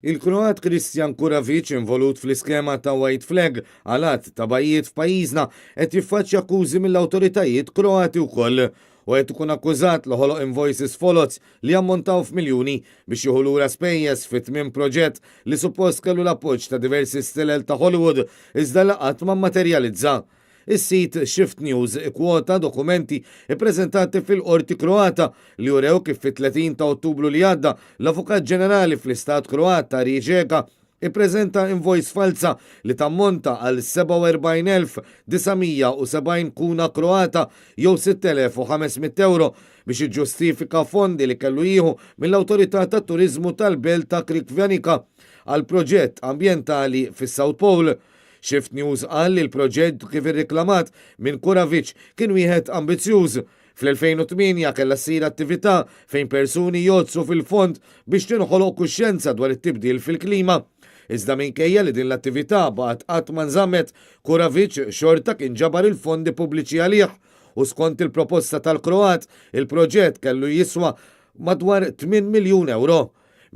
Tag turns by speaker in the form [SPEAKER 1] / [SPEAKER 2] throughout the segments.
[SPEAKER 1] Il-Kroat Kristjan Kuravic involut fl-iskema ta' White Flag għal għadd ta' bajjiet f'pajjiżna qed jiffaċċja akkużi mill-awtoritajiet Kroati wkoll u qed ikun akkużat li ħoloq invoices foloz li jammontaw f'miljuni biex jieħu lura spejjeż fi tmiem proġett li suppost kellu l-appoġġ ta' diversi stilel ta' Hollywood iżda li qatt ma mmaterjalizza. Is-sit Shift News ikkwota dokumenti ppreżentati fil-Qorti Kroata li urew kif fit-30 ta' Ottubru li għadda l-Avukat Ġenerali fl-Istat Kroat ta' Rijeka ippreżenta invoice falza li tammonta għal 47,970 kuna Kroata jew 6,500 ewro biex iġġustifika fondi li kellu jieħu mill-Awtorità tat-Turiżmu tal-Belt ta' Crikvenica għal proġett ambjentali fis-South Pole. Shift News qal li l-proġett kif irriklamat minn Kuravic kien wieħed ambizzjuż. Fl-2008 kellha ssir attività fejn persuni jgħoddsu fil-fond biex tinħoloq kuxjenza dwar it-tibdil fil-klima. Iżda minkejja li din l-attività baqgħet qatt ma nżammet, Kuravic xorta kien ġabar il-fondi pubbliċi għalih u skont il-proposta tal-Kroat, il-proġett kellu jiswa madwar 8 miljun ewro.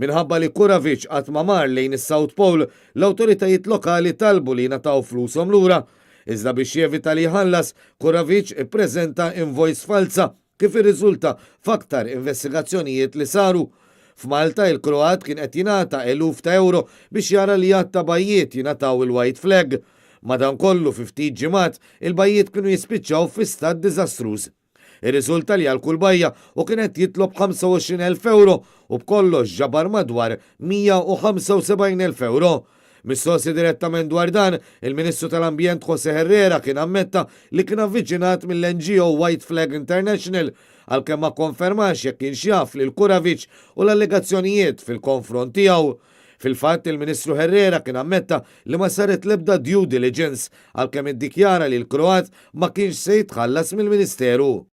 [SPEAKER 1] Minħabba li Kuravic qatt ma mar lejn is-South Pole, l-awtoritajiet lokali talbu li jingħataw flushom lura. Iżda biex jevita li jħallas, Kuravic ippreżenta invoice falza kif irriżulta f'aktar investigazzjonijiet li saru. F'Malta il-Kroat kien qed jingħata eluf ta' ewro biex jara li għadd ta' bajjiet jingħataw il-white flag. Madankollu fi ftit ġimgħat il-bajjiet kienu jispiċċaw fi stat diżastruż. Irriżulta li għal kull bajja hu kien qed jitlob 25,000 ewro u b'kollox ġabar madwar 175,000 ewro. Mistoqsi direttament dwar dan, il-Ministru tal-Ambjent Jose Herrera kien ammetta li kien avviċinat mill-NGO White Flag International għalkemm ma kkonfermax jekk kienx jaf lil Kuravic u l-allegazzjonijiet fil-konfront tiegħu. Fil-fatt, il-Ministru Herrera kien ammetta li ma saret l-ebda due diligence għalkemm iddikjara li l-Kroat ma kienx se jitħallas mill-Ministeru.